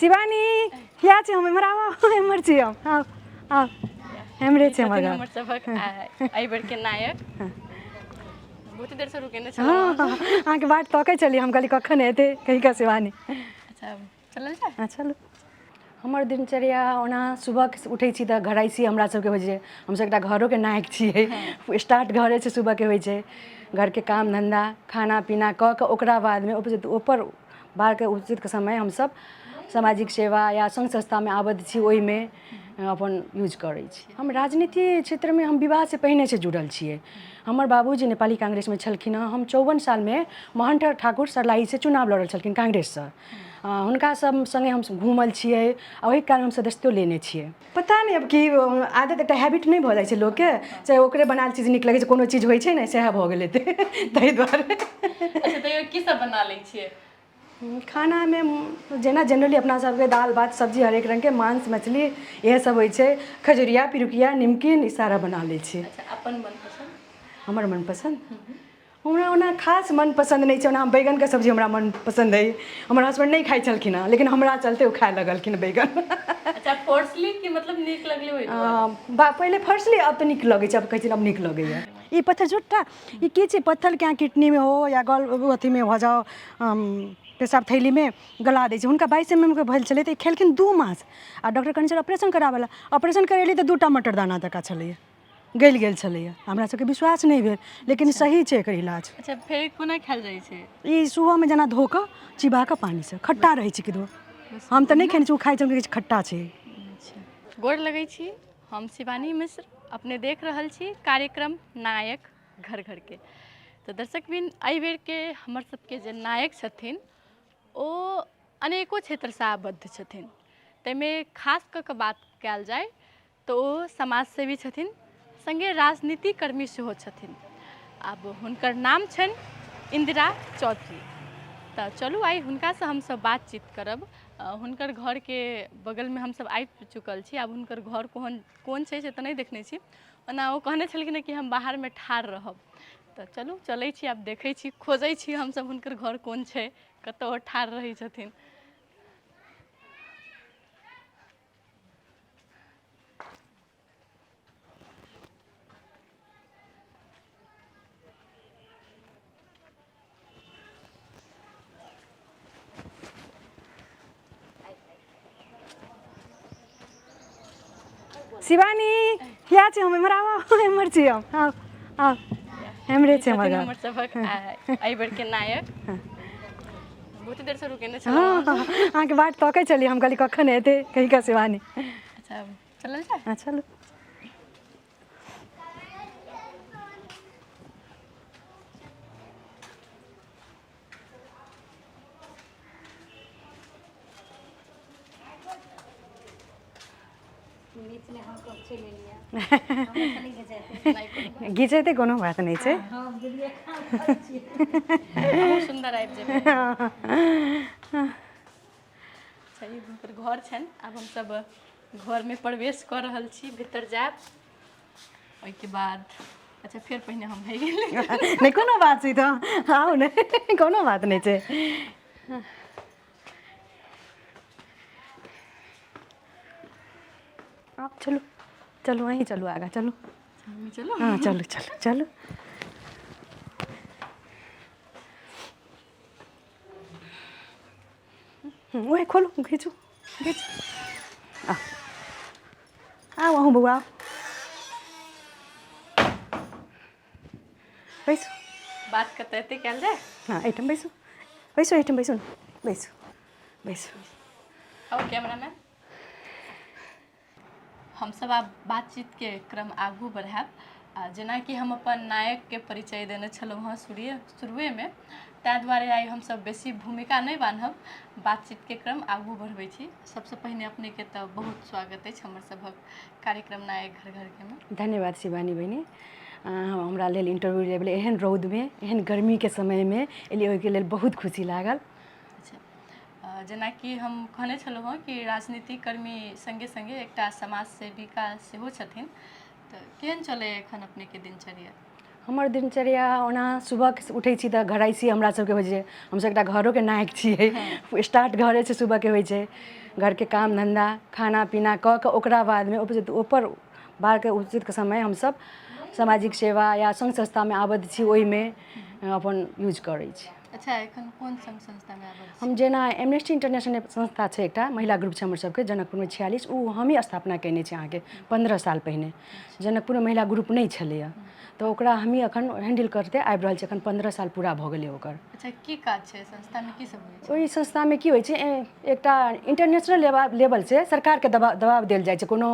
शिवानी किया छी हम? एम्हर आउ, एम्हर छी हम। आउ आउ, एम्हरे छै हमर छथिन घर। हमर सभक एहि बेर के नायक। बहुत देर से रुकेने छलहुँ। हँ, अहाँके बाट तकै छलियै हम, कहली कखन एतै कही कऽ शिवानी। अच्छा, चलल जाय? हँ, चलू। हमर दिनचर्या ओना सुबह उठै छी तऽ घराइसी हमरा सबके होइ छै। हमसब एकटा घरोके नायक छियै। स्टार्ट घरेसँ सुबहके होइ छै। घरके काम धन्धा, खाना पीना कऽ कऽ ओकरा बादमे ऊपर बाहरके उचितके समय हमसब सामाजिक सेवा या सङ्घ संस्थामे आबद्ध छी, ओहिमे अपन यूज करै छी। हम राजनीति क्षेत्रमे हम विवाहसँ पहिनेसँ जुड़ल छियै। हमर बाबूजी नेपाली कांग्रेसमे छलखिन हँ। हम 54 सालमे मोहन ठाकुर सर्लाहीसँ चुनाव लड़ल छलखिन कांग्रेससँ। हुनका सब सङ्गे हम घूमल छियै आ ओहि कारण हम सदस्यतो लेने छियै। पता नहि आब की आदत, एकटा हैबिट नहि भऽ जाइ छै लोकके, चाहे ओकरे बनायल चीज नीक लगै छै, कोनो चीज होइ छै ने, सएह भऽ गेल हेतै ताहि दुआरे। अच्छा, तैयो की सब बना लै छियै खानामे? जेना जनरली अपना सबके दालि भात सब्जी, हरेक रङ्गके मांस मछली, इएह सब होइ छै। खजुरिया, पिरुकिया, निमकिन, ई सारा बना लै छी। अच्छा, अपन मनपसन्द? हमर मनपसन्द, हमरा ओना खास मनपसन्द नहि छै। ओना हम बैगनके सब्जी हमरा मनपसन्द अइ। हमर हसबैंड नहि खाइ छलखिन हँ, लेकिन हमरा चलते ओ खाइ लगलखिन बैगन। अच्छा, फोर्सली कि मतलब नीक लगलै ओहि दुआरे? बा पहिले फोर्सली, आब तऽ नीक लगै छै। आब कहै छै आब नीक लगैए। ई पत्थर झुट्टा ई की छै? पत्थरके अहाँ किडनीमे हो या गल अथीमे भऽ जाओ, पेशाब थैलीमे गला दै छै। हुनका 22 एम एम के भेल छलै तऽ ई खेलखिन 2 मास आ डॉक्टर कहने छलै ऑपरेशन कराबै लए। ऑपरेशन करेली तऽ 2टा मटरदाना जकाँ छलैए, गलि गेल छलैए। हमरा सबके विश्वास नहि भेल, लेकिन सही छै एकर इलाज। अच्छा, फेर कोना खायल जाइ छै ई? सुबहमे जेना धो कऽ चिबा कऽ पानिसँ, खट्टा रहै छै किदो। हम तऽ नहि खेने छी, ओ खाइ छै, हम खट्टा छै। अच्छा, गोर लगै छी। हम शिवानी मिश्र, अपने देख रहल छी कार्यक्रम नायक घर घरके। तऽ दर्शकबिन, एहि बेरके हमर सबके जे नायक छथिन ओ अनेको क्षेत्रसँ आबद्ध छथिन। ताहिमे खास कऽ कऽ बात कयल जाय तऽ ओ समाजसेवी छथिन, सङ्गे राजनीतिकर्मी सेहो छथिन। आब हुनकर नाम छनि इन्दिरा चौधरी। तऽ चलू, आइ हुनकासँ हमसब बातचीत करब। हुनकर घरके बगलमे हमसब आबि चुकल छी। आब हुनकर घर कोन कोन छै से तऽ नहि देखने छी। ओना ओ कहने छलखिन कि हम बाहरमे ठाढ़ रहब। तऽ चलू, चलै छी, आब देखै छी, खोजै छी हमसब हुनकर घर कोन छै, कतऽ ओ ठाढ़ रहै छथिन। शिवानी किया छी हम? एम्हर आउ, एम्हर छी हम। आउ आउ, एम्हरे छै हमर छथिन घर। हमर सभक एहि बेर के नायक। बहुत देर से रुकेने छलहुँ। हँ, अहाँके बाट तकै छलियै हम, कहली कखन एतै कही कऽ शिवानी। अच्छा, चलल जाय? हँ, चलू। घिचेतै, कोनो बात नहि छै। बहुत सुन्दर आबि जेबै। अच्छा, ई हुनकर घर छनि। आब हमसब घरमे प्रवेश कऽ रहल छी, भीतर जायब ओहिके बाद। अच्छा, फेर पहिने हम भए गेलै। नहि, कोनो बात छै, तऽ आउ ने, कोनो बात नहि छै। आब चलू चलू, अहीं चलू, आगाँ चलू। चलू। हँ, चलू चलू चलू। ओहे खोलू, घीचू घीचू। आ आउ अहूँ बौआ, आउ, बैसू। बात कतऽ एते कयल जाय? हँ, एहिठाम बैसू, बैसू, एहिठाम बैसू ने, बैसू बैसू। आउ कैमरामैन। हमसब आब बातचीतके क्रम आगू बढ़ायब आ जेनाकि हम अपन नायकके परिचय देने छलहुँ हँ शुरुएमे, ताहि दुआरे आइ हमसब बेसी भूमिका नहि बान्हब, बातचीतके क्रम आगू बढ़बै छी। सबसँ पहिने अपनेके तऽ बहुत स्वागत अछि हमर सभक कार्यक्रम नायक घर घरके मे। धन्यवाद शिवानी बहिनी, हमरा लेल इंटरव्यू लेबै एहन रौदमे, एहन गर्मीके समयमे एलियै, ओहिके लेल बहुत खुशी लागल। अच्छा, जेनाकि हम कहने छलहुँ हँ कि राजनीतिक कर्मी सङ्गे सङ्गे एकटा समाज सेविका सेहो छथिन, तऽ केहन चलै एखन अपनेके दिनचर्या? हमर दिनचर्या ओना सुबह उठै छी तऽ घराइसी हमरा सबके होइ छै। हमसब एकटा घरोके नायक छियै। स्टार्ट घरेसँ सुबहके होइ छै। घरके काम धन्धा, खाना पीना कऽ कऽ ओकरा बादमे ऊपर बाहरके उचितके समय हमसब सामाजिक सेवा या सङ्घ संस्थामे आबद्ध छी, ओहिमे अपन यूज करै छी। अच्छा, एखन कोन संघ संस्थामे आबद्ध छी? हम जेना एमनेस्टी इंटरनेशनल संस्था छै, एकटा महिला ग्रुप छै हमर सबके जनकपुरमे 46, ओ हमही स्थापना कयने छी अहाँके 15 साल पहिने। जनकपुरमे महिला ग्रुप नहि छलैए, तऽ ओकरा हमही एखन हैंडल करते आबि रहल छी। एखन 15 साल पूरा भऽ गेलै ओकर। अच्छा, की काज छै संस्थामे, की सब होइ छै? ओहि संस्थामे की होइ छै, एकटा इंटरनेशनल लेवलसँ सरकारके दबाव देल जाइ छै। कोनो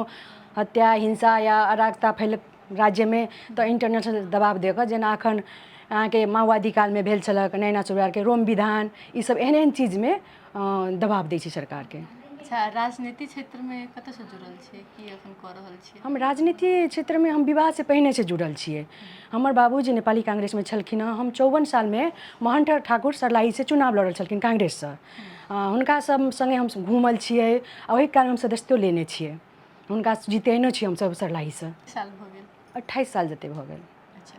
हत्या, हिंसा या अराजकता फैल राज्यमे तऽ इंटरनेशनल दबाव दऽ कऽ, जेना एखन अहाँके माओवादी कालमे भेल छलक नैना चौराके रोम विधान, ईसब एहन एहन चीजमे दबाव दै छै सरकारके। अच्छा, राजनीति क्षेत्रमे कतऽसँ जुड़ल छियै, की एखन कऽ रहल छियै? हम राजनीति क्षेत्रमे हम विवाहसँ पहिनेसँ जुड़ल छियै। हमर बाबूजी नेपाली कांग्रेसमे छलखिन हँ। हम 54 सालमे मोहन ठाकुर सर्लाहीसँ चुनाव लड़ल छलखिन कांग्रेससँ। हुनका सब सङ्गे हम घूमल छियै आ ओहि कारण हम सदस्यतो लेने छियै। हुनका जितेने छियै हमसब सर्लाहीसँ। साल भऽ गेल? 28 साल जते भऽ गेल। अच्छा,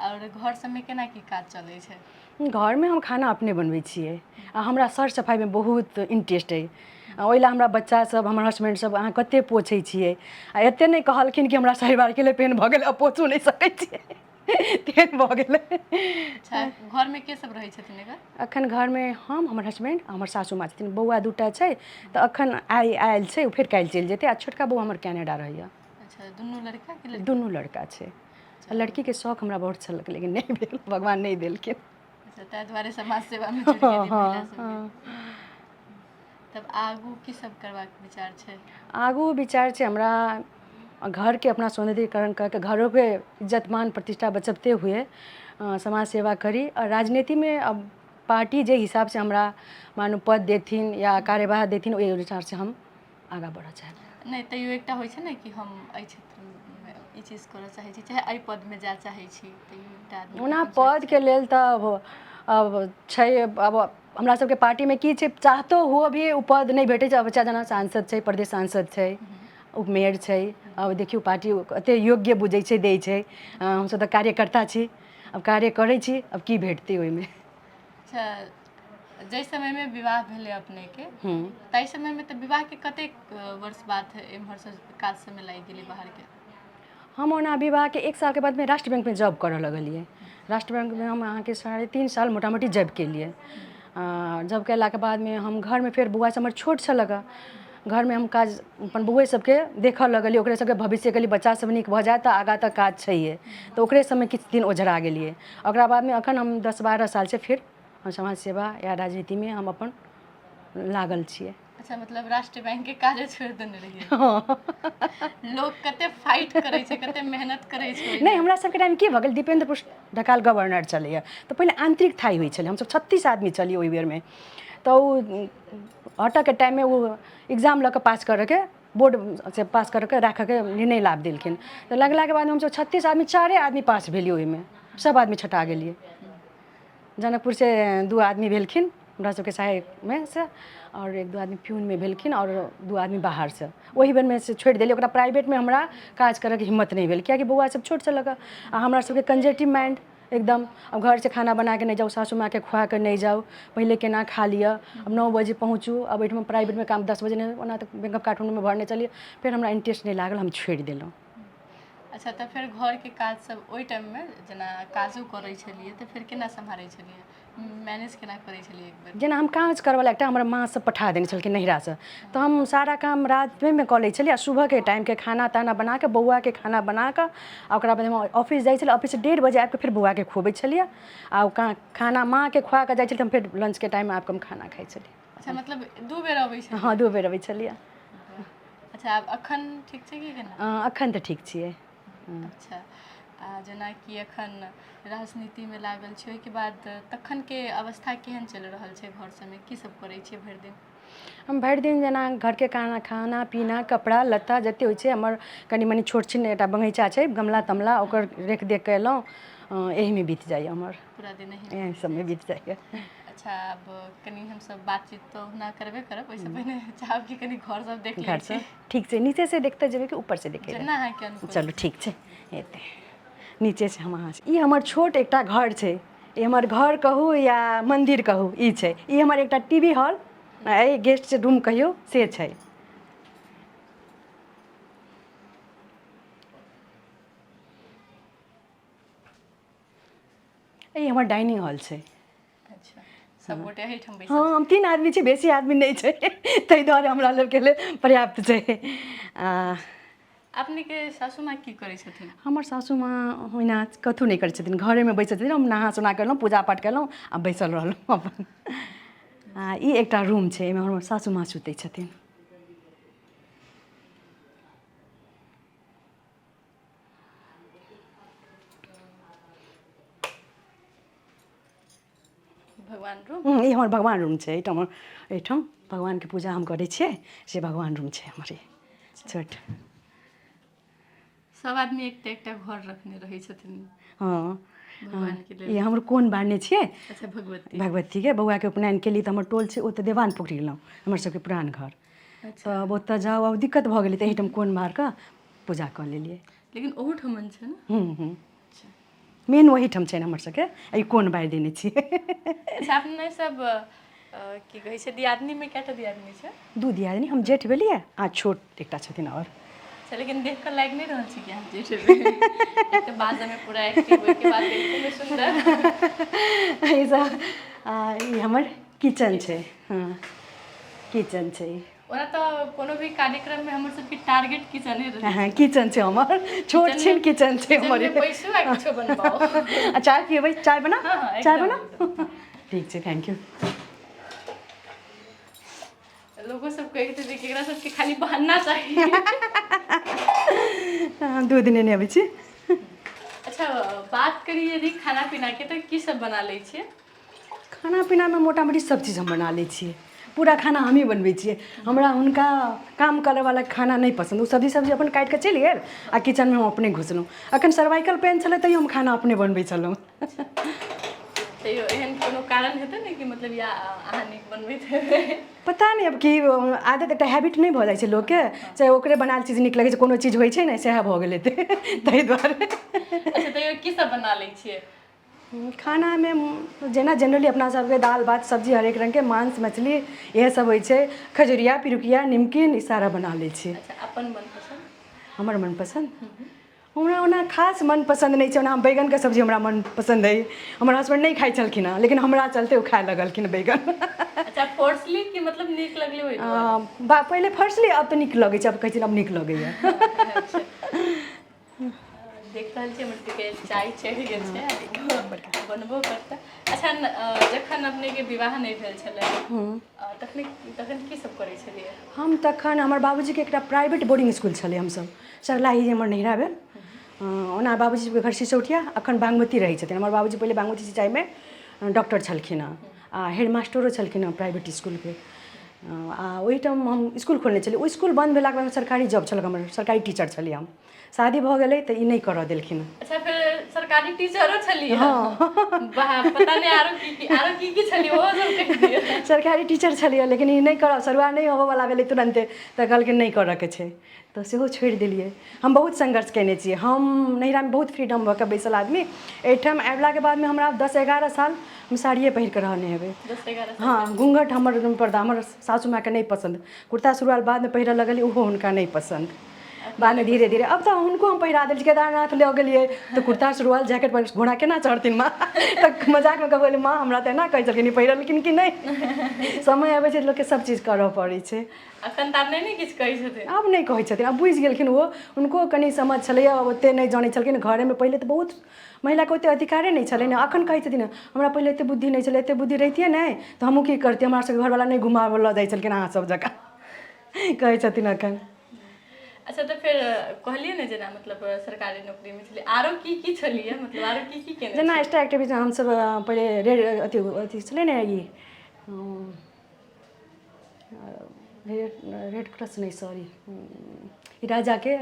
आओर घर सबमे केना की काज चलै छै? घरमे हम खाना अपने बनबै छियै आ हमरा सर सफाइमे बहुत इंट्रेस्ट अइ। ओहि लए हमरा बच्चा सब, हमर हसबैंड सब, अहाँ कते पोछै छियै, आ एते नहि कहलखिन कि हमरा शनिवारके लेल पेन भऽ गेल, आब पोछो नहि सकै छियै, तेहन भऽ गेलै। अच्छा, घरमे के सब रहै छथिन एखन? एखन घरमे हम, हमर हसबैंड, हमर सासू माँ छथिन। बौआ दूटा छै, तऽ एखन आइ आयल छै, ओ फेर काल्हि चलि जेतै। आ छोटका बौआ हमर कैनेडा रहैए। अच्छा, दुनू लड़का कि लड़की? दुनू लड़का छै। लड़कीके शौक हमरा बहुत छल, लेकिन नहि भेल, भगवान नहि देलखिन। अच्छा, ताहि दुआरे समाज सेवामे जुड़ि गेलियै महिला सबके। तब आगू की सब करबाक विचार छै? आगू विचार छै हमरा घरके अपना सौन्दर्यीकरण कऽ के घरोके इज्जत, मान, प्रतिष्ठा बचबते हुए समाज सेवा करी। आओर राजनीतिमे अब पार्टी जे हिसाबसँ हमरा मानू पद देथिन या कार्यवाह देथिन, ओहि अनुसारसँ हम आगाँ बढ़ऽ चाहबै। नहि, तैयो एकटा होइ छै ने कि हम एहि क्षेत्रमे ई चीज करऽ चाहै छी, चाहे एहि पदमे जाय चाहै छी, तैयो एकटा आदमीके ओना अपन सोच। पदके लेल तऽ अब छै, अब हमरा सबके पार्टीमे की छै, चाहतो हुओ भी ओ पद नहि भेटै छै। अब बच्चा जेना सांसद छै, प्रदेश सांसद छै, उपमेयर छै। अब देखियौ, पार्टी कते योग्य बुझै छै, दै छै। हमसब तऽ कार्यकर्ता छी, आब कार्य करै छी, आब की भेटतै ओहिमे। अच्छा, जाहि समयमे विवाह भेलै अपनेके, ताहि समयमे तऽ विवाहके कतेक वर्ष बाद एम्हरसँ काज सबमे लागि गेलै बाहरके? हम ओना विवाहके एक सालके बादमे राष्ट्र बैंकमे जॉब करऽ लगलियै। राष्ट्र बैंकमे हम अहाँके 3.5 साल मोटा मोटी जॉब केलियै। जॉब केलाके बादमे हम घरमे फेर बौआ सब हमर छोट छलक, घरमे हम काज अपन बौए सबके देखऽ लगलियै, ओकरे सबके भविष्यके लिए। बच्चा सब नीक भऽ जायत तऽ आगाँ तऽ काज छैहे, तऽ ओकरे सबमे किछु दिन ओझरा गेलियै। ओकरा बादमे एखन हम 10-12 सालसँ फेर हम समाज सेवा या राजनीतिमे हम अपन लागल छियै। अच्छा, मतलब राष्ट्र बैंक के काजे छोड़ि देने रहियै? हँ। लोक कते फाइट करै छै, कते मेहनत करै छै नहि। ओहिमे। हमरा सबके टाइम की भऽ गेल, दीपेन्द्र पुष्प ढकाल गवर्नर छलैए, तऽ पहिले आन्तरिक थाइ होइ छलै। हमसब 36 आदमी छलियै ओहि बेरमे, तऽ ओ हटऽके टाइममे ओ एग्जाम लऽ कऽ पास करऽके, बोर्डसँ पास करऽके राखऽके निर्णय लाभ देलखिन। तऽ लगलाके बादमे हमसब 36 आदमी, चारे आदमी पास भेलियै ओहिमे, सब आदमी छँटा गेलियै। जनकपुरसँ दू आदमी भेलखिन हमरा सबके सहायकमे से, आओर एक दू आदमी प्यूनमे भेलखिन, आओर दू आदमी बाहरसँ। ओहि बेरमे से छोड़ि देलियै ओकरा। प्राइवेटमे हमरा काज करऽके हिम्मत नहि भेल, किएकि बौआ सब छोट छलक आ हमरा सबके कंजेटिव माइंड एकदम। आब घरसँ खाना बनाके नहि जाउ, सासू माँके खुआके नहि जाउ, पहिले केना खा लिअ। आब 9 बजे पहुँचू, आब एहिठमा प्राइवेटमे काम 10 बजे नहि। ओना तऽ बैंक ऑफ काठमाण्डूमे भरने छलियै, फेर हमरा इंट्रेस्ट नहि लागल, हम छोड़ि देलहुँ। अच्छा, तऽ फेर घरके काज सब ओहि टाइममे जेना काजो करै छलियै तऽ फेर केना सम्हारै छलियै, मैनेज केना करै छलियै एक बेर? जेना हम काज करऽवला एकटा हमर माँ सब पठा देने छलखिन नैहरासँ, तऽ हम सारा काम रातिमे कऽ लै छलियै आ सुबहके टाइमके खाना ताना बनाकऽ, बौआके खाना बनाकऽ, आ ओकरा बाद हम ऑफिस जाइ छलियै। ऑफिससँ 1:30 बजे आबिकऽ फेर बौआके खुअबै छलियै आ ओ खाना माँके खुआकऽ जाइ छलियै, तऽ हम फेर लंचके टाइममे आबिकऽ हम खाना खाइ छलियै। अच्छा, मतलब दू बेर अबै छलियै? हँ, दू बेर अबै छलियै। अच्छा, आब अखन ठीक छै कि केना? अखन तऽ ठीक छियै। अच्छा, आ जेनाकि एखन राजनीतिमे लागल छी, ओहिके बाद तखनके अवस्था केहन चलि रहल छै? घर सबमे की सब करै छियै भरि दिन? हम भरि दिन जेना घरके खाना, खाना पीना, कपड़ा लत्ता जतेक होइ छै हमर, कनि मनि छोट छिन एकटा बगीचा छै, गमला तमला, ओकर रेख देख कयलहुँ। एहिमे बीत जाइए हमर। पूरा दिन एहि सबमे बीत जाइए। अच्छा, आब कनि हमसब बातचीत तऽ ओहुना करबे करब, ओहिसँ पहिने चाहब कि कनि घर सब देख लै घर छी। ठीक छै, नीचे से देखते जेबै कि ऊपर से देखे? जेना अहाँके अनुकूल। चलू, ठीक छै, हेतै। नीचे छै हम अहाँ ई हमर छोट एकटा घर छै। ई हमर घर कहू या मन्दिर कहू, ई छै। ई हमर एकटा टी वी हॉल, एहि गेस्ट रूम कहियौ से छै। ई हमर डाइनिंग हॉल छै। अच्छा, सब गोटे एहिठाम बैसल? हँ, हम 3 आदमी छी, बेसी आदमी नहि छै, ताहि दुआरे हमरा सबके लेल पर्याप्त छै। आ अपनेके सासू माँ की करै छथिन? हमर सासू माँ ओहिना कथू नहि करै छथिन, घरेमे बैसल छथिन। हम नहा सोना केलहुँ, पूजा पाठ केलहुँ आ बैसल रहलहुँ अपन। आ ई एकटा रूम छै, एहिमे हमर सासू माँ सुतै छथिन। भगवान रूम? ई हमर भगवान रूम छै। एहिठाम एहिठाम भगवानके पूजा हम करै छियै, से भगवान रूम छै हमर ई छोट। सब आदमी एकटा एकटा घर रखने रहै छथिन। हँ। भगवानके लेल। ई हमर कोन बारने छियै। अच्छा, भगवती। भगवतीके बौआके उपनयन केली तऽ हमर टोल छै ओतऽ देवान पोखरि गेलहुँ, हमर सबके पुरान घर। अच्छा। तऽ ओतऽ जाउ आब दिक्कत भऽ गेलै, तऽ एहिठाम कोन बार कऽ पूजा कऽ लेलियै। लेकिन ओहूठमन छै ने? हूँ हूँ। मेन ओहीठाम छनि हमर सबके, एहि कोन बारि देने छियै। अच्छा, अपने सब की कहै छै, दियादनीमे कएटा दियादनी छै? 2 दियादनी, हम जेठ भेलियै आ छोट एकटा छथिन आओर। अच्छा, लेकिन देख कऽ लागि नहि रहल छै कि अहाँ जेठ हेबै। एक तऽ बाजऽमे पूरा एक्टिव, ओहिके बाद देखोमे सुन्दर। ई सब आ ई हमर किचन छै। हँ, किचन छै ई। ओना तऽ कोनो भी कार्यक्रममे हमर सबके टारगेट किचने रहै। हँ, किचन छै हमर, छोट छिन किचन छै हमर। किचनमे बैसू आ किछो बनबाउ। आ चाय पियबै? चाय बना। हँ, चाय एकदम। बना। ठीक छै, thank you. लोगो सब कहैत हेतै कि एकरा सबके खाली बहाना चाही। दूध नेने अबै छी। अच्छा, बात करी यदि खाना पीनाके तऽ की सब बना लै छियै? खाना पीनामे मोटा मोटी सब चीज हम बना लै छियै। पूरा खाना हमही बनबै छियै। हमरा हुनका काम करैवला खाना नहि पसन्द। ओ सब्जी सब्जी अपन काटि कऽ चलि गेल आ किचनमे हम अपने घुसलहुँ। एखन सर्वाइकल पेन छलै तैयो हम खाना अपने बनबै छलहुँ। तैयो एहन कोनो कारण हेतै ने कि मतलब या अहाँ नीक बनबैत हेबै? पता नहि आब की आदत, एकटा हैबिट नहि भऽ जाइ छै लोकके, चाहे ओकरे बनायल चीज नीक लगै छै, कोनो चीज होइ छै ने, सएह भऽ गेल हेतै ताहि दुआरे। अच्छा, तैयो की सब बना लै छियै खानामे? जेना जनरली अपना सबके दालि भात सब्जी, हरेक रङ्गके मांस मछली, इएह सब होइ छै। खजुरिया, पिरुकिया, निमकिन, ई सारा बना लै छी। अच्छा, अपन मनपसन्द? हमर मनपसन्द, हमरा ओना खास मनपसन्द नहि छै। ओना हम बैगनके सब्जी हमरा मनपसन्द अइ। हमर हसबैंड नहि खाइ छलखिन हँ, लेकिन हमरा चलते ओ खाइ लगलखिन बैगन। अच्छा, फोर्सली कि मतलब नीक लगलै ओहि दुआरे? बा पहिले फोर्सली, आब तऽ नीक लगै छै। आब कहै छै आब नीक लगैए। अच्छा, देख रहल छी हमर सबके चाय चढ़ि गेल छै, बनबो करतै। अच्छा, जखन अपनेके विवाह नहि भेल छलै तखन तखन की सब करै छलियै? हम तखन हमर बाबूजीके एकटा प्राइवेट बोर्डिंग इसकुल छलै। हमसब सरलाही, जे हमर नैहरा भेल, ओना बाबूजीके घर सिसौठिया, अखन बागमती रहै छथिन। हमर बाबूजी पहिले बागमती सिंचाइमे डॉक्टर छलखिन हँ आ हेडमास्टरो छलखिन हँ प्राइवेट इसकुलके। आ ओहिठाम हम इसकुल खोलने छलियै। ओ इसकुल बन्द भेलाके बाद सरकारी जॉब छल हमर, सरकारी टीचर छलियै हम। शादी भऽ गेलै तऽ ई नहि करऽ देलखिन। अच्छा, फेर सरकारी टीचरो छलियै? हँ। वाह, पता नहि आरो की की, आरो की की छलियै, ओहो सब कहि दिअ। सरकारी टीचर छलियै, लेकिन ई नहि करब, सरुआ नहि होबऽवला भेलै तुरन्ते, तऽ कहलखिन नहि करऽके छै, तऽ सेहो छोड़ि देलियै। हम बहुत संघर्ष कयने छियै। हम नैहरामे बहुत फ्रीडम भऽ कऽ बैसल आदमी, एहिठाम आबलाके बादमे हमरा 10-11 साल हम साड़िए पहिर कऽ रहने हेबै। 10-11 साल? हँ, घूँघट हमर पर्दा हमर सासू माँके नहि पसन्द। कुर्ता सुरुआल बादमे पहिरऽ लगलियै, ओहो हुनका नहि पसन्द। बादमे धीरे धीरे अब तऽ हुनको हम पहिरा देल छी। केदारनाथ लऽ गेलियै तऽ कुर्ता सुरुआल जैकेट पहिर घोड़ा केना चढ़थिन माँ? तऽ मजाकमे कहबै, माँ हमरा तऽ एना कहै छलखिन। ई पहिरलखिन कि नहि? समय अबै छै, लोकके सब चीज करऽ पड़ै छै। अखन तऽ आब नहि ने किछु कहै छथिन? आब नहि कहै छथिन, आब बुझि गेलखिन ओ। हुनको कनि समझ छलैए, ओते नहि जनै छलखिन घरेमे। पहिले तऽ बहुत महिलाके ओते अधिकारे नहि छलै ने। अखन कहै छथिन, हमरा पहिले एते बुद्धि नहि छलै, एते बुद्धि रहितियै ने तऽ हमहूँ की करतियै? हमरा सबके घरवला नहि घुमाबऽ लऽ जाइ छलखिन अहाँ सब जकाँ, कहै छथिन अखन। अच्छा, तऽ फेर कहलियै ने जेना मतलब सरकारी नौकरीमे छलियै, आरो की की छलियै, मतलब आरो की की केने? जेना एक्स्ट्रा एक्टिविटी हमसब पहिले रेड अथी अथी छलै ने ई रेड रेड क्रॉस नहि, सॉरी, ई राजाके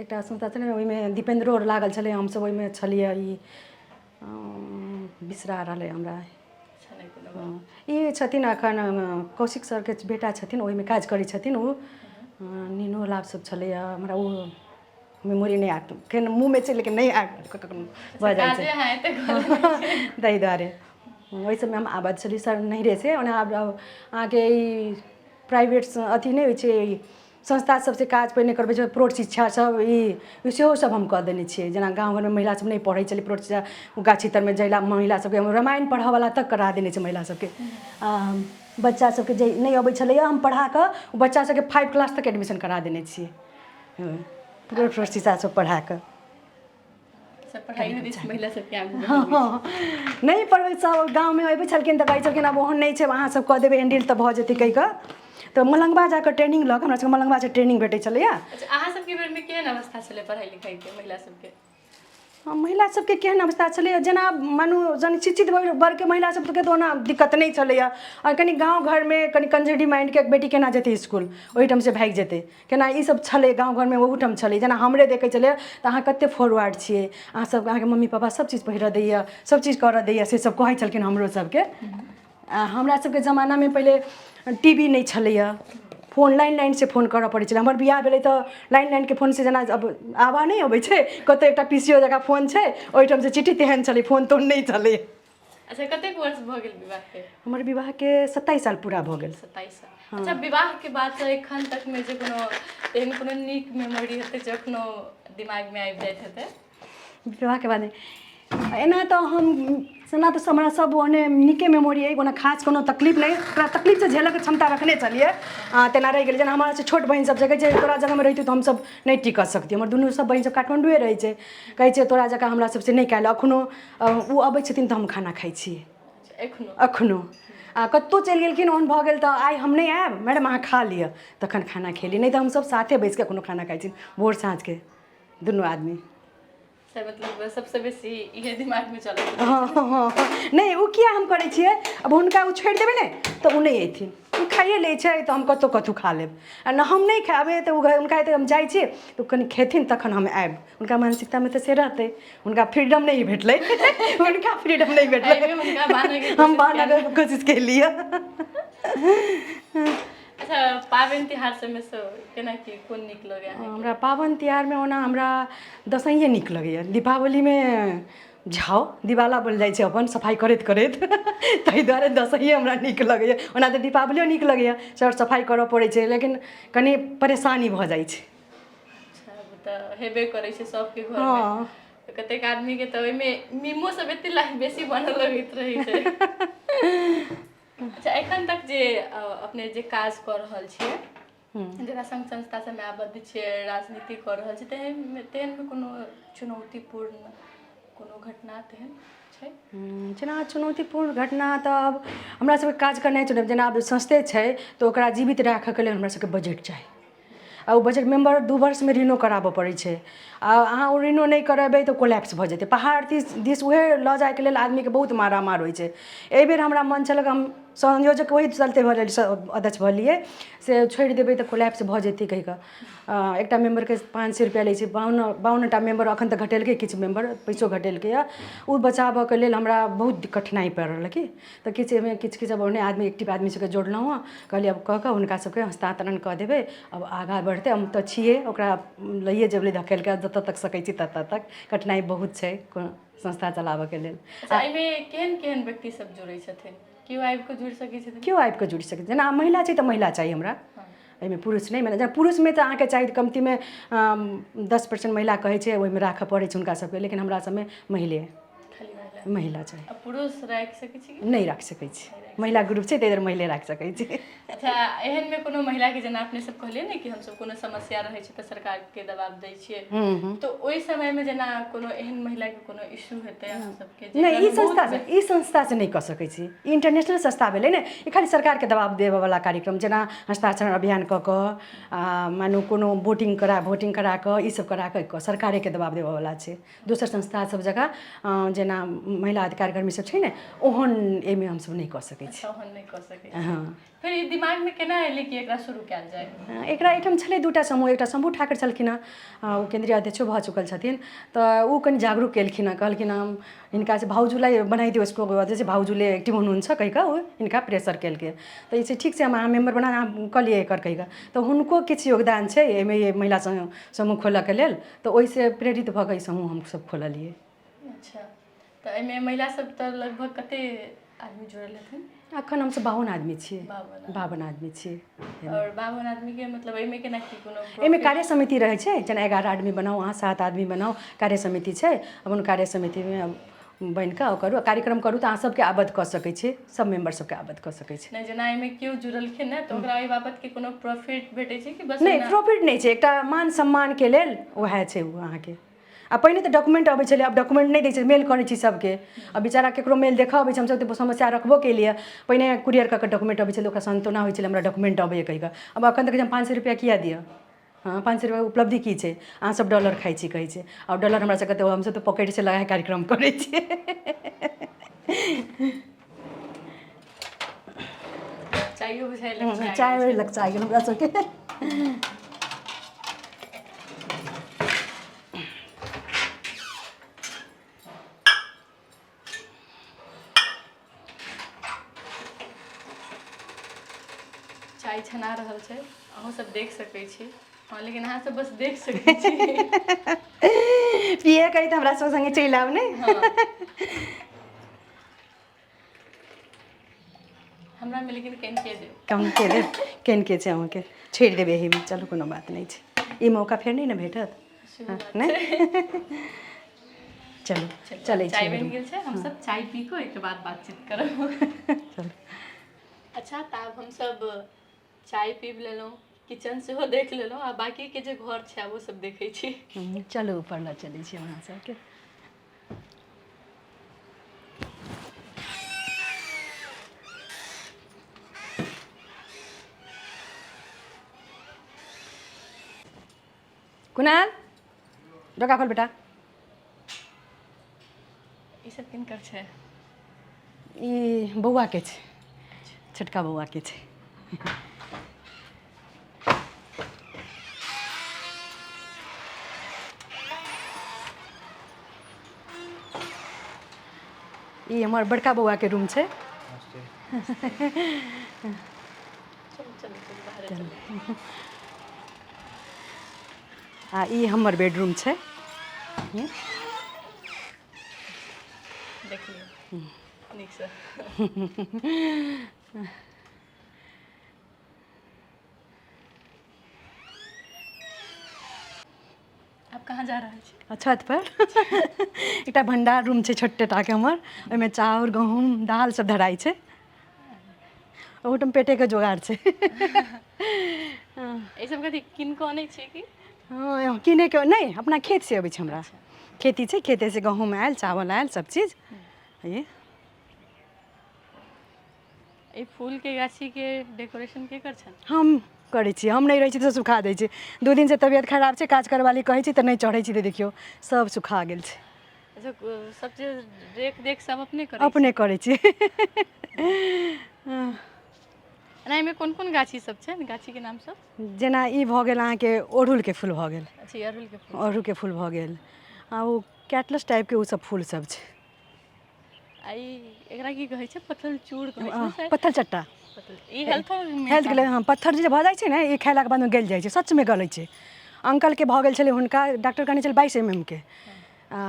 एकटा संस्था छलै ने, ओहिमे दीपेन्द्रो आओर लागल छलै, हमसब ओहिमे छलियै। ई बिसरा रहलै हमरा। ई छथिन एखन कौशिक सरके बेटा छथिन, ओहिमे काज करै छथिन ओ। नीनो लाभ सब छलैए हमरा ओ। मेमोरी नहि आयत फेर मुँहमे छै लेकिन नहि आयत कखनो भऽ जाइ काजे छै अहाँ एते कऽ लेने छियै। ताहि दुआरे ओहि सबमे हम आबद्ध छली सर नैहरेसँ ओना आब अहाँके ई प्राइवेट अथी नहि होइ छै ई संस्था सबसँ काज पहिने करबै छै प्रौढ़ शिक्षा सब ई सेहो सब हम कऽ देने छियै जेना गाँव घरमे महिला सब नहि पढ़ै छलै प्रौढ़ शिक्षा ओ गाछी तरमे जाहि लए महिला सबके हम रामायण पढ़ऽवला तक करा देने छै महिला सबके बच्चा सबके जे नहि अबै छलैए हम पढ़ाकऽ ओ बच्चा सबके 5 क्लास तक एडमिशन करा देने छियै प्रौढ़ शिक्षा सब पढ़ाकऽ। सब पढ़ाई दिस महिला सबके आगू हँ हँ, नहि पढ़बै सब गाँवमे अबै छलखिन तऽ कहै छलखिन आब ओहन नहि छै अहाँ सब कऽ देबै हैंडल तऽ भऽ जेतै कहि कऽ तऽ मलंगवा जाकऽ ट्रेनिंग लऽ कऽ हमरा सबके मलंगवासँ ट्रेनिंग भेटै छलैए। अच्छा, अहाँ सबके बेरमे केहन अवस्था छलै पढ़ाई लिखाईके महिला सबके? महिला सबके केहन अवस्था छलैए, जेना मानू जहन शिक्षित वर्गके महिला सबके तऽ ओना दिक्कत नहि छलैए, आ कनि गाँव घरमे कनि कंजर्वेटिव माइंडके बेटी केना जेतै इसकुल, ओहिठामसँ भागि जेतै केना, ई सब छलै गाँव घरमे, ओहूठाम छलै। जेना हमरे देखै छलै तऽ अहाँ कते फॉरवर्ड छियै, अहाँ सब अहाँके मम्मी पापा सब चीज पहिरऽ दैये, सब चीज करऽ दैये, से सब कहै छलखिन हमरो सबके। आ हमरा सबके जमानामे पहिले टी वी नहि छलैए, फोन लाइन लाइनसँ फोन करऽ पड़ै छलै। हमर बियाह भेलै तऽ लाइन लाइनके फोनसँ, जेना आब आभा नहि अबै छै कतहु, एकटा पी सी ओ जकाँ फोन छै, ओहिठामसँ चिट्ठी तेहन छलै, फोन तोन नहि छलै। अच्छा, कतेक वर्ष भऽ गेल विवाहके? हमर विवाहके 27 साल पूरा भऽ गेल। 27 साल। अच्छा, विवाहके बाद से एखन तकमे जे कोनो एहन कोनो नीक मेमोरी हेतै जे एखनो दिमागमे आबि जाइत हेतै? विवाहके बाद एना तऽ हम एना तऽ हमरा सब ओहने नीके मेमोरी अइ, कोनो खास कोनो तकलीफ नहि, ओकरा तकलीफसँ झेलऽके क्षमता रखने छलियै, तेना रहि गेलै। जेना हमरा से छोट बहिन सब छै, कहै छै तोरा जगहमे रहितै तऽ हमसब नहि टिकऽ सकतियै। हमर दुनू सब बहिन सब काठमाण्डुए रहै छै, कहै छै तोरा जकाँ हमरा सबसँ नहि कयल। एखनो ओ अबै छथिन तऽ हम खाना खाइ छी एखनो, आ कतहु चलि गेलखिन ओहन भऽ गेल तऽ आइ हम नहि आयब मैडम, अहाँ खा लिअ, तखन खाना खेली, नहि तऽ हमसभ साथे बैसि कऽ एखनो खाना खाइ छी भोर साँझके दुनू आदमी। मतलब सबसँ बेसी इहे दिमागमे चलैत? हँ, नहि, ओ किया हम करै छियै, आब हुनका ओ छोड़ि देबै ने तऽ ओ नहि अयथिन, ओ खाइए लै छै तऽ हम कतहु कतहु खा लेब, आ नहि हम नहि खायब तऽ ओ हुनका हेतै हम जाइ छी तऽ ओ कनि खेथिन तखन हम आयब, हुनका मानसिकतामे तऽ से रहतै। हुनका फ्रीडम नहि भेटलै, हुनका फ्रीडम नहि भेटलै, हम बान्हके कोशिश केलियै। अच्छा, पाबनि तिहार सबमे से केना की कोन नीक लगैए? हमरा पाबनि तिहारमे ओना हमरा दसैँए नीक लगैए। दीपावलीमे झाउ दिवाला बनि जाइ छै अपन सफाइ करैत करैत, ताहि दुआरे दसैँए हमरा नीक लगैए। ओना तऽ दीपावलियो नीक लगैए, सर सफाइ करऽ पड़ै छै लेकिन कनि परेशानी भऽ जाइ छै। अच्छा, ओ तऽ हेबे करै छै सबके घरमे। कतेक आदमीके तऽ ओहिमे मीमो सब एते बेसी बनऽ लगैत रहै छै। अच्छा, एखन तक जे अपने जे काज कऽ रहल छियै, जेना संघ संस्था सबमे आबद्ध छियै, राजनीति कऽ रहल छियै, तेहनमे तेहनमे कोनो चुनौतीपूर्ण कोनो घटना तेहन छै? जेना चुनौतीपूर्ण घटना तऽ आब हमरा सबके काज करनाइ चुनौती, जेना आब संस्थे छै तऽ ओकरा जीवित राखऽके लेल हमरा सबके बजट चाही, आ ओ बजट मेम्बर 2 वर्षमे रिन्यू कराबऽ पड़ै छै, आ अहाँ ओ रिन्यू नहि करेबै तऽ कोलैप्स भऽ जेतै। पहाड़ दिस दिस उएह लऽ जाइके लेल आदमीके बहुत मारामार होइ छै। एहिबेर हमरा मन छलक, हम संयोजक ओहि चलते भऽ अध्यक्ष भऽ से छोड़ि देबै तऽ कोलैप्स भऽ जेतै कहि कऽ। एकटा मेम्बरके 500 रुपैआ लै छै, 52 52टा मेम्बर, एखन तऽ घटेलकै किछु मेम्बर, पैसो घटेलकैए, ओ बचाबऽके लेल हमरा बहुत कठिनाइ पड़ल कि तऽ किछु एहिमे किछु किछु आब ओहने आदमी एक्टिव आदमी सबके जोड़लहुँ हँ, कहलियै आब कऽ कऽ हुनका सबके हस्तान्तरण कऽ देबै, आब आगाँ बढ़तै। हम तऽ छियै, ओकरा लैए जेबै धकेल कऽ जतऽ तक सकै छी ततऽ तक। कठिनाइ बहुत छै कोनो संस्था चलाबऽके लेल। अच्छा, एहिमे केहन केहन व्यक्ति सब जुड़ै छथिन? केओ आबि कऽ जुड़ि सकै छथिन? केओ आबि कऽ जुड़ि सकै छै। जेना महिला छै तऽ महिला चाही हमरा एहिमे, पुरुष नहि। जेना पुरुषमे तऽ अहाँके चाही कमतीमे 10% महिला कहै छै, ओहिमे राखऽ पड़ै छै हुनका सबके, लेकिन हमरा सबमे मैले महिला चाही। पुरुष राखि सकै छी? नहि राखि सकै छी, महिला ग्रुप छै ताहि दुआरे मैले राखि सकै छी। अच्छा, एहनमे कोनो महिलाके, जेना अपने सब कहलियै ने कि हमसब कोनो समस्या रहै छै तऽ सरकारके दबाव दै छियै, तऽ ओहि समयमे जेना कोनो एहन महिलाके कोनो इश्यू हेतै अहाँ सबके? नहि, ई संस्था ई संस्थासँ नहि कऽ सकै छी। ई इंटरनेशनल संस्था भेलै ने, ई खाली सरकारके दबाव देबऽवला कार्यक्रम, जेना हस्ताक्षर अभियान कऽ कऽ आ मानू कोनो वोटिंग करा कऽ, ई सब करा कऽ सरकारेके दबाव देबऽवला छै। दोसर संस्था सब जकाँ जेना महिला अधिकार कर्मी सब छै ने, ओहन एहिमे हमसब नहि कऽ सकै छी। सकै छी। अच्छा, ओहन नहि कऽ सकै छी। हँ। फेर ई दिमागमे केना एलै कि एकरा शुरू कयल जाय? एकरा एहिठाम छलै दूटा समूह। एकटा शम्भू ठाकुर छलखिन हेँ, ओ केन्द्रीय अध्यक्षो भऽ चुकल छथिन, तऽ ओ कनि जागरूक केलखिन हेँ, कहलखिन हँ हिनका से भाउजूलाई बनाइदियो, यसको अध्यक्ष भाउजूले एक्टिभ हुनुहुन्छ कहि कऽ ओ हिनका प्रेसर केलकै। तऽ ई छै ठीक छै, हम अहाँ मेम्बर बना अहाँ कऽ लिअ एकर कहि कऽ। तऽ हुनको किछु योगदान छै एहिमे, ई महिला समूह खोलऽके लेल। तऽ ओहिसँ प्रेरित भऽ कऽ ई समूह हमसभ खोललियै। अच्छा, तऽ एहिमे महिला सब तऽ लगभग कते आदमी जुड़ल हेथिन? अखन हमसभ 52 आदमी छियै। 52? 52 आदमी छियै। आओर 52 आदमीके मतलब एहिमे केना की कोनो एहिमे कार्य समिति रहै छै, जेना 11 आदमी बनाउ अहाँ, 7 आदमी बनाउ, कार्य समिति छै। अपन कार्य समितिमे बनि कऽ करू कार्यक्रम करू, तऽ अहाँ सबके आबद्ध कऽ सकै छी, सब मेम्बर सबके आबद्ध कऽ सकै छी। नहि, जेना एहिमे केओ जुड़लखिन ने तऽ ओकरा ओहि बाबतके कोनो प्रॉफिट भेटै छै कि बस? नहि, प्रॉफिट नहि छै, एकटा मान सम्मानके लेल उएह छै ओ अहाँके। आ पहिने तऽ डॉक्यूमेंट अबै छलै, आब डॉक्यूमेंट नहि दै छै, मेल करै छी सबके। आ बेचारा ककरो मेल देखऽ अबै छै, हमसब तऽ समस्या रखबो केलियै। पहिने कुरियर कऽ कऽ डॉक्यूमेंट अबै छलै, ओकरा सांत्वना होइ छलै हमरा डॉक्यूमेंट अबैए कहि कऽ। आब एखन तक हम 500 रुपैआ किया दिअ? हँ, 500 रुपैआ उपलब्धि की छै? अहाँ सब डॉलर खाइ छी कहै छै। आब डॉलर हमरा सबके तऽ हमसब तऽ पॉकेटसँ लगा कार्यक्रम करै छियै। चाइयो बुझाइ लग चाय लग चाय गेल हमरा सबके। चाय छना रहल छै, अहूँ सब देख सकै छी। हँ, लेकिन अहाँ सब बस देख सकै छी। पिए कही तऽ हमरा सब संगे चलि आउ ने। हमरा मे लेकिन कनिके देब। कम के देब, कनिके छै अहूँके, छोड़ि देबै एहिमे। चलू, कोनो बात नहि छै, ई मौका फेर नहि ने भेटत। नहि, चलू, चलै चाय बनि गेल छै, हमसब चाय पी कऽ ओहिके बाद बातचीत करब। चलू। अच्छा, तऽ आब हमसब चाय पीब लेलहुँ, किचन सेहो देख लेलहुँ, आ बाकीके जे घर छै आब ओ सब देखै छी। चलू, ऊपर लऽ चलै छी अहाँ सबके। कुणाल, डोका खोल बेटा। ई सब किनकर छै? ई बौआके छै, छोटका बौआके छै। ई हमर बड़का बौआके रूम छै। चलू चलू चलू, बाहरे चलू। आ ई हमर बेडरूम छै। देख लियौ नीकसँ। आब कहाँ जा रहल छी? आ छत पर एकटा भंडार रूम छै छोटे टाके हमर, ओहिमे चाउर गहूँम दालि सब धराइ छै। ओहूठाम पेटेके जोगाड़ छै। ई सब कथी कीन कऽ अनै छियै की? हँ, किनैके नहि, अपना खेतसँ अबै छै। हमरा खेती छै, खेतेसँ गहूँम आयल, चावल आयल, सब चीज। ये ई फूलके गाछीके डेकोरेशन के कर छनि? हम करै छी। हम नहि रहै छी तऽ सुखा दै छै। 2 दिनसँ तबियत खराब छै, काज करवाली कहै छी तऽ नहि चढ़ै छी, तऽ देखियौ सब सुखा गेल छै। अच्छा, सब चीज देख देख सब अपने करै? अपने करै छी। एना एहिमे कोन कोन गाछी सब छै? गाछीके नाम सब? जेना ई भऽ गेल अहाँके ओड़हुलके फूल भऽ गेल। अच्छा, ई अड़हुलके फूल? अड़हुलके फूल भऽ गेल, आ ओ कैटलस टाइपके ओ सब फूल सब छै। आ ई एकरा की कहै छै? पत्थल चूर कहै छै ने शायद? पत्थर चट्टा। ई हेल्थो हेल्थके लेल। हँ, पत्थर जे भऽ जाइ छै ने, ई खेलाके बादमे गलि जाइ छै, सचमे गलै छै। अंकलके भऽ गेल छलै, हुनका डॉक्टर कहने छलै 22 एम एम के। आ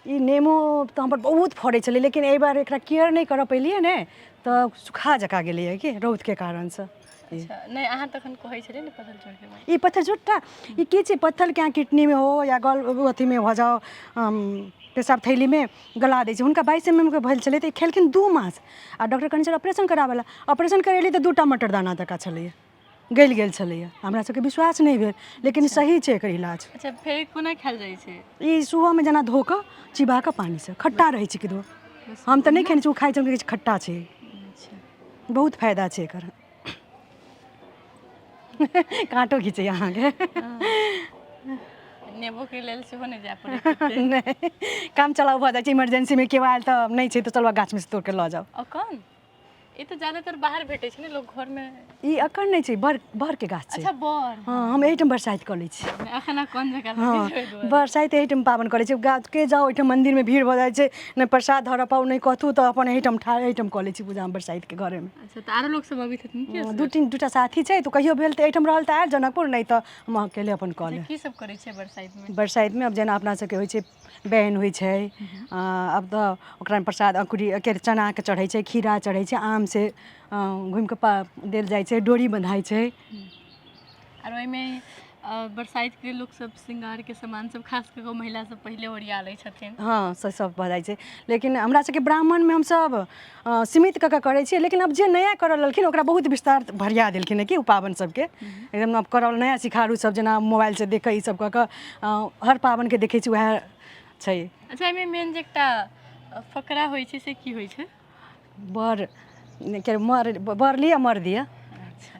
ई नेमो तऽ हमर बहुत फड़ै छलै, लेकिन एहि बार एकरा केयर नहि करऽ पेलियै ने, तऽ सुखा जकाँ गेलैए कि रौदके कारणसँ। अच्छा, नहि, अहाँ तखन कहै छलियै ने पत्थर चूरके बारे। ई पत्थर चुट्टा ई की छै? पत्थरके अहाँ किडनीमे हो या गल अथीमे भऽ जाओ, पेशाब थैलीमे गला दै छै। हुनका 22 एम एम के भेल छलै, तऽ ई खेलखिन 2 मास, आ डॉक्टर कहने छलै ऑपरेशन कराबै लए। ऑपरेशन करेली तऽ 2टा मटरदाना जकाँ छलैए, गलि गेल छलैए। हमरा सबके विश्वास नहि भेल, लेकिन सही छै एकर इलाज। अच्छा, फेर कोना खायल जाइ छै? ई सुबहमे जेना धो कऽ चिबा कऽ पानिसँ, खट्टा रहै छै किदो। हम तऽ नहि खेने छी, ओ खाइ छै, हम कहै छै खट्टा छै। बहुत फायदा छै एकर। काँटो घिचैए अहाँके। नेबोके लेल सेहो नहि जाय पड़ै? नहि, काम चलाउ भऽ जाइ छै। इमरजेंसीमे केओ आयल तऽ नहि छै तऽ चलू गाछमे से तोड़ि कऽ लऽ जाउ। अकन ई तऽ ज्यादातर बाहर भेटै छै ने लोक घरमे। ई अखन नहि छै, बर बरके गाछ छै। अच्छा, बर। हँ, हम एहिठाम बरसाइत कऽ लै छी। अखन अहाँ कोन जगह? हँ, बरसाइत एहिठाम पाबनि करै छी। गाछके जाउ, ओहिठाम मन्दिरमे भीड़ भऽ जाइ छै, नहि प्रसाद धरऽ पाउ, नहि कथू, तऽ अपन एहिठाम ठाढ़ एहिठाम कऽ लै छी पूजा हम बरसाइतके घरेमे। अच्छा, तऽ आरो लोक सब अबैत हेथिन की? दू तीन दूटा साथी छै, तऽ कहियो भेल तऽ एहिठाम रहल तऽ आयल जनकपुर, नहि तऽ हम अकेले अपन कऽ लेब। की सब करै छियै बरसाइतमे? बरसाइतमे आब जेना अपना सबके होइ छै, बैन होइ छै, आब तऽ ओकरामे प्रसाद अकुरी के चनाके चढ़ै छै, खीरा चढ़ै छै, आमसँ घुमिकऽ देल जाइ छै, डोरी बन्हाइ छै। आर ओहिमे बरसाइतके लोक सब श्रृंगारके सामान सब, खास कऽ कऽ महिला सब पहिले ओरिया लै छथिन। हँ, से सब भऽ जाइ छै, लेकिन हमरा सबके ब्राह्मणमे हमसब सीमित कऽ कऽ करै छियै, लेकिन आब जे नया करऽ लगलखिन ओकरा बहुत विस्तार भरिया देलखिन हँ कि ओ पाबनि सबके एकदम आब करऽ नया सिखारू सब जेना मोबाइलसँ देख कऽ ई सब कऽ कऽ हर पाबनिके देखै छी, वएह छै। अच्छा, एहिमे मेन जे एकटा फकरा होइ छै से की होइ छै? बर के मर बर लिअ मर दिअ,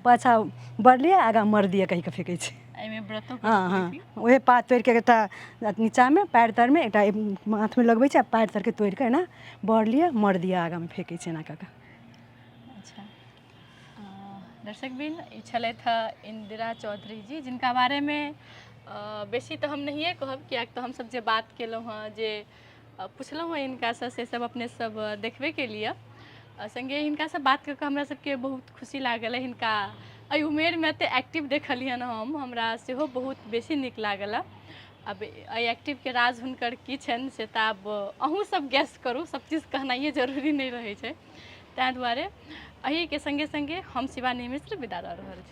पाछा बर लिअ आगाँ मर दिअ कहि कऽ फेकै छै। एहिमे व्रतो? हँ, उएह पात तोड़ि कऽ एकटा नीचाँमे पएर तरमे, एकटा माथमे लगबै छै आ पएर तरके तोड़ि कऽ एना बर लिअ मर दिअ आगाँमे फेकै छै एना कऽ कऽ। अच्छा दर्शकबिन, ई छलथि हँ इन्दिरा चौधरी जी, जिनका बारेमे बेसी तऽ हम नहिए कहब, किएक तऽ हमसब जे बात केलहुँ हँ, जे पुछलहुँ हँ हिनकासँ, से सब अपने सब देखबे केलियै। सङ्गे हिनकासँ बात कऽ कऽ हमरा सबके बहुत खुशी लागल। हिनका एहि उमेरमे एतेक एक्टिव देखलियनि हम, हमरा सेहो बहुत बेसी नीक लागल। आब एहि एक्टिवके राज हुनकर की छनि से तऽ आब अहूँ सब गैस करू, सब चीज कहनाइए जरूरी नहि रहै छै। ताहि दुआरे एहिके सङ्गे सङ्गे हम शिवानी मिश्र विदा लऽ रहल छी।